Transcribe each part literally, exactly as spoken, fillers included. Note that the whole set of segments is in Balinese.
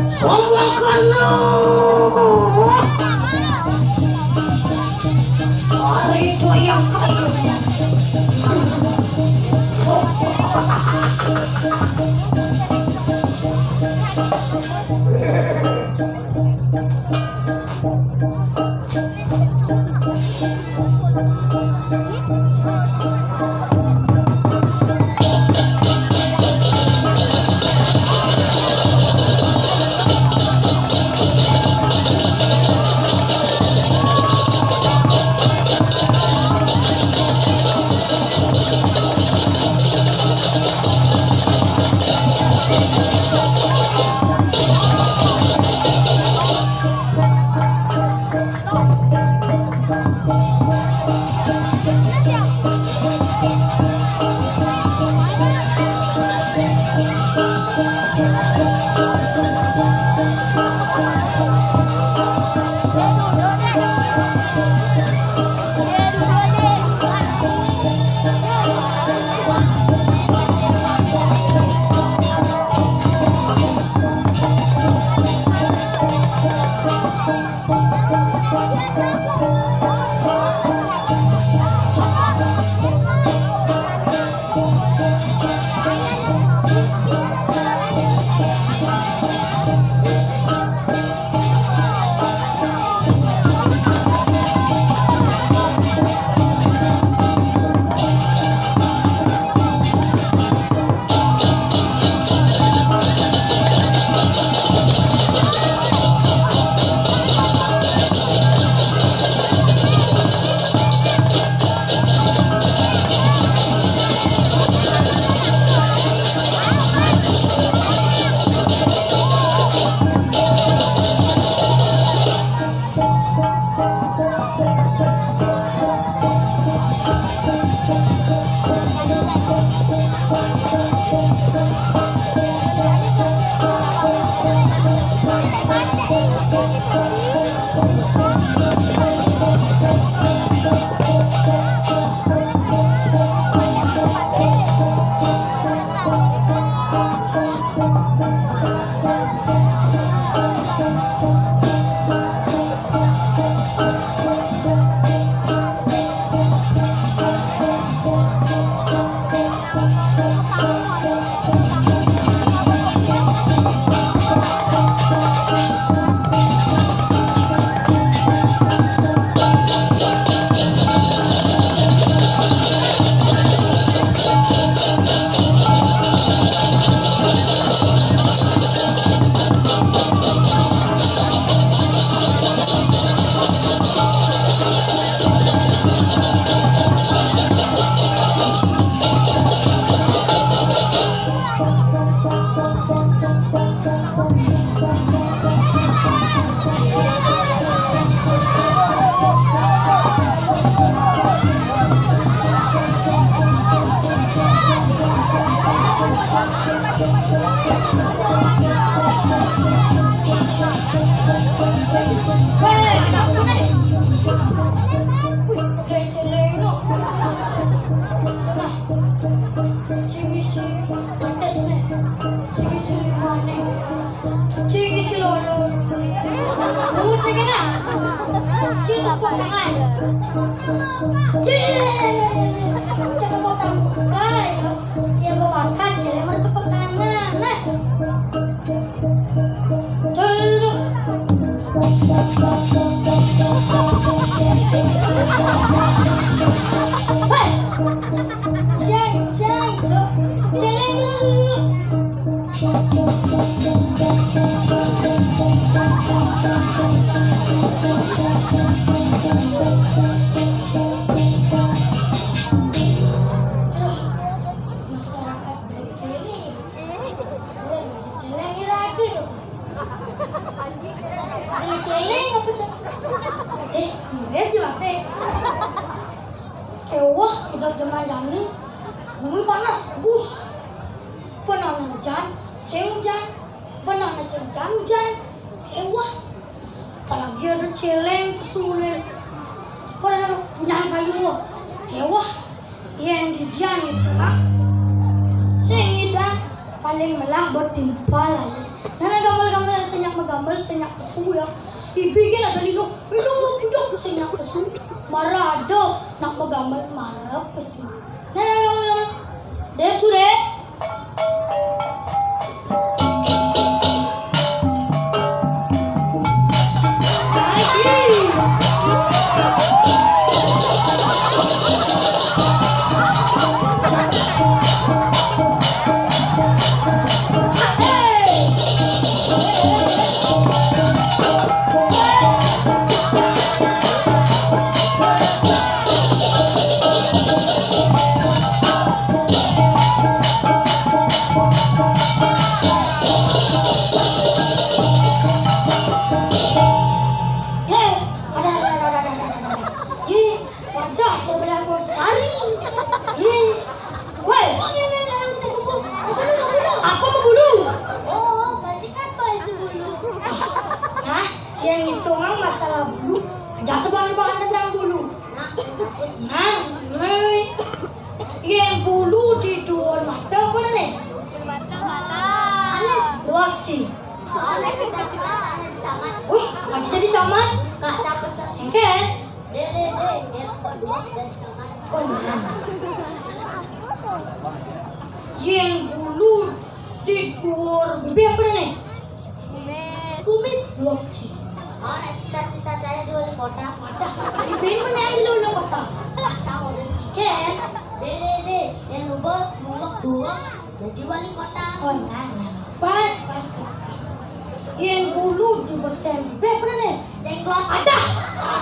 Selakan lu. Hari itu yang kayu. Cing isi lolo. Bungut nih kena. Cing apa tangan? Cing. Coba potong. Baik. Ya, gua makan, celeman ke pekanan. Nah. Cing. Hei. Cing, cing. Cing. Aduh, masyarakat berkeliling. Orang celengi lagi tuh. Ada celeng apa, Cak? Eh, ini aja masih. Kewah, kita zaman jani. Bumi panas, bus. Pernah hujan, sing hujan. Pernah hujan, hujan. Kewah. Apalagi ada celeng, pesulé. Kok ada punya kayu lo? Kewah. Yang didian itu, ha? Sing ida paling melah buat timpal aja. Nah, nah, gambar-gambar sing Gamel sing nyak pesu ya. Ibi kan ada lino, lino budak sing nyak pesu. Mara ada nak begamel mara pesu. Nah, nah, nah, nah. Dek sudah. Ye, ada, ada, ada, ada, ada, ada. Ye, wadah, coba yang kau sari. Ye, woi. Apa mau bulu? Oh, majikan kau yang bulu. Nah, yang itu mang masalah bulu. Jangan banget tentang bulu. Nah, nah, yang bulu di dua mata apa nih? Mata, mata. Alis. Dua ci. Wih, ada jadi camat. Kak, capek. Oke. Dek, dek, dek, dek, kok dua jadi camat? Oh, nah. Yang bulu di duur bibir apa nih? Kumis. Kumis. Dua ci. Oh, nak cita-cita saya di wali kota. Wadah, di band mana yang di wali kota? Nggak tahu deh. Ken. Dek, dek, dek, yang ubah duwek-duwek jadi wali kota. Oh, nah, nah. Pas, pas, pas. Yang bulu di betem bibir apa nih? Jenglot. Ada.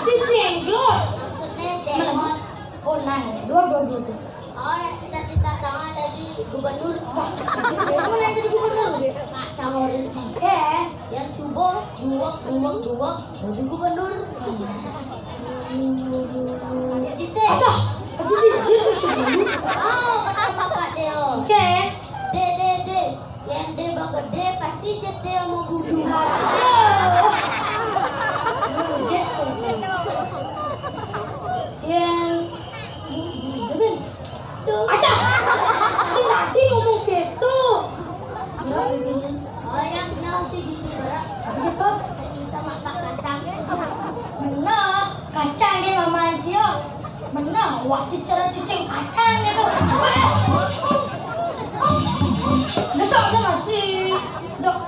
Di jenglot. Maksudnya jenglot. Oh, nah, nah. Dua, dua, dua, dua. Oh, yang cita-cita sama jadi gubernur. Wah, gubernur yang jadi gubernur. Kak, sama udah. Oke. Yang subuh, duwek, duwek, duwek, jadi gubernur. Cita. Ada. Ada di jin subuh. Oh, kata Bapak Teo. Oke. Dek, dek, dek. Yang dia bagede pasti jet dia mau bunuh. Aduh. Jet. Yang Ada. Si Nadi ngomong gitu. Ya, begini. Oh, yang nasi gini berat. Gitu. Saya bisa makan kacang. Bener, kacang dia mama Anjio. Bener, wah, cicing, cicing kacang gitu. Betul sama si Jok.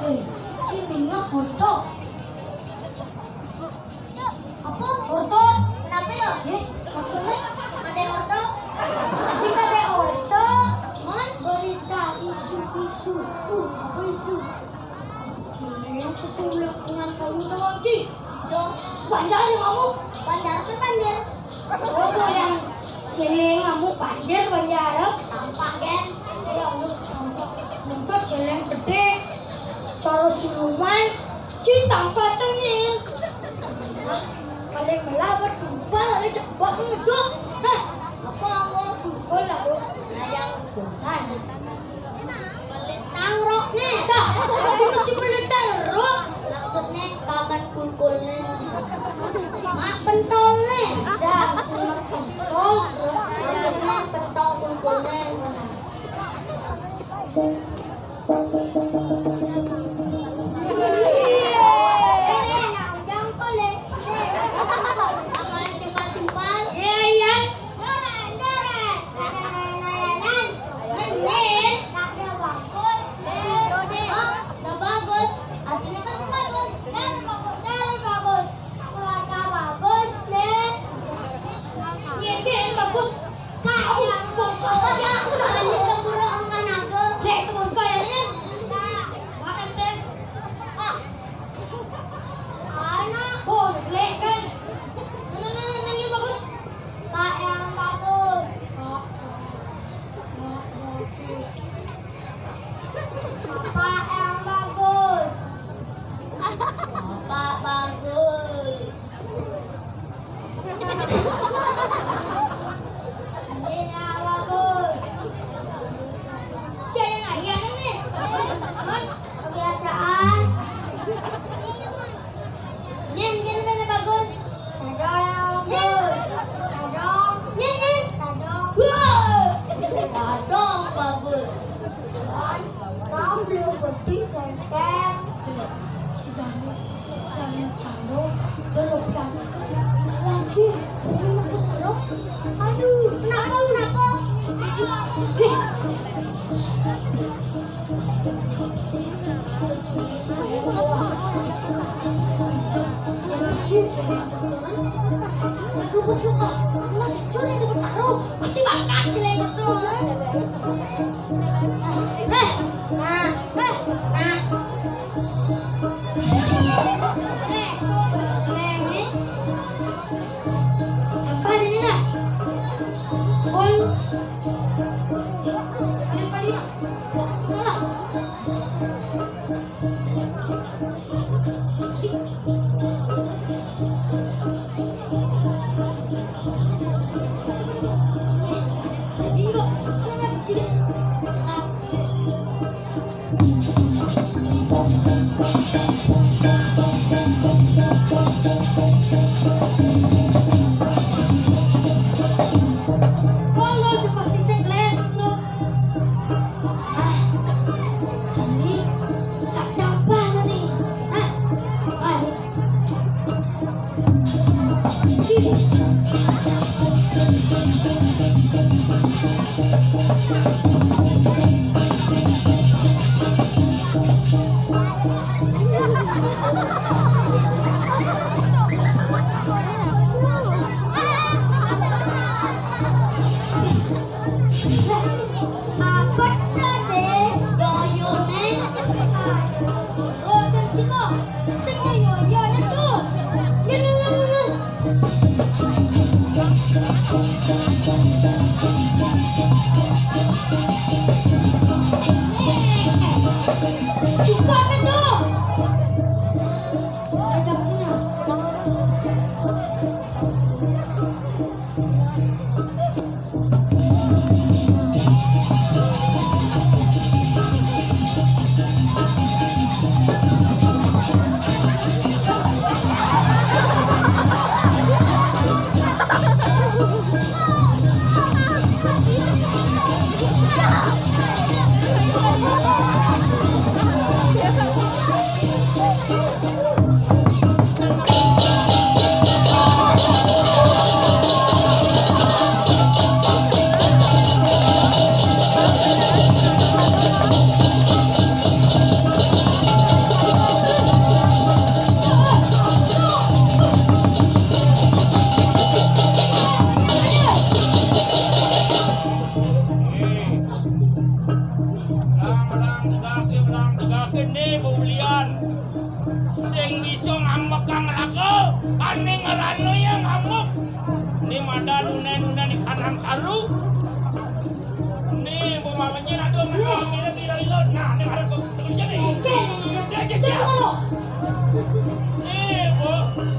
Eh, sini nggak foto. Apa? Orto. Kenapa ya? Eh, maksudnya? Ada orto? Tadi kata orto. Man, berita isu-isu. Uh, apa isu? Cewek kesulitan kamu doang, Ci. Jo, panjang ya kamu? Panjang tuh panjang. Coba yang cewek kamu panjang, panjang. Tampak, kan? Iya, untuk tampak. Untuk cewek gede. Cara siluman, Ci tampak cengil. Nah, paling melah bertumpah, lalu cepat ngejok. Hah? Apa, apa? Pukul lah, Bu. Nah, yang bukan. Pelit tangrok nih. Dah, aku mesti pelit tangrok. Maksudnya kapan pukul nih? Mak pentol nih. Dah, sunat pentol. Maksudnya pentol pukul nih. Iya, iya. Nggak bagus. Artinya kan bagus. Kan bagus, dari bagus. Keluarga bagus, nih. Iya, iya, bagus. Kak, yang bagus. Ini sempurna angka naga. Nih, teman kau yang ini. Nah, makan tes. Ah. Anak. Oh, jelek kan? Nah, nah, nah, nah, yang bagus. Kak yang bagus. Bapak yang bagus. Bapak bagus. Ini yang bagus. Siapa yang ayah ini? Hah? Kebiasaan. Nyen, nyen, mana bagus? Tadong, nyen. Tadong. Nyen, nyen. Tadong. Wah. Tadong bagus. Kan, kau belum berpikir, kan? Aduh, kenapa, kenapa? Aduh, bukan, masih curi di bertaruh, masih bakat jelek itu. Eh, nah, eh, nah. Eh, eh, eh. Apa ini, nah? Ol. Ini apa, ini, nah? Alah. Kalau seperti sebelas untuk Ah, jadi, cak dapat tadi. Hah? Ah, ini. Sini. Apa tadi? Yoyone. Oh, dan Cino. Sing yoyone tuh. Ini, ini, ini. Cepat itu. Ajaknya. Belang, belang, tegakin, belang, tegakin, nih, beulian. Sing bisa ngambekang raga, ané ngerana ya ngambek. Né madan nunda-nunda di kanang taru. Né, bu mamanya rada ngira-ngira ilon. Nah, né harus gua kerja nih. Oke, oke, oke. Oke, oke, oke. Né, bu,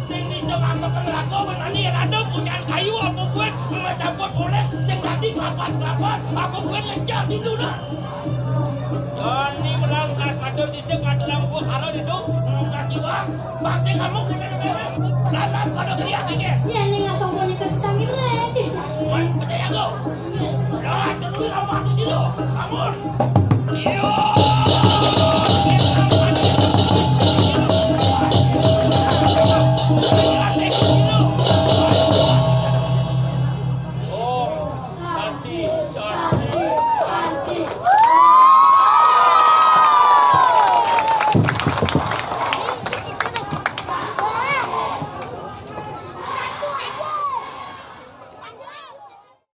sing bisa ngambekang raga, berani rada punyaan kayu apa buat, ngesabut oleh, sing tadi kelapas-kelapas, apa buat lencar di dunia. Jani berangkat, matur sisip, matur lampung, haro ditu, ngangkat iwak, pasti kamu kena merah. Lantas pada teriak iki. Ya, ning asal mau nikah kita mirip. Woi, percaya aku. Ya, terus kamu mati dulu. Bangun. Iya.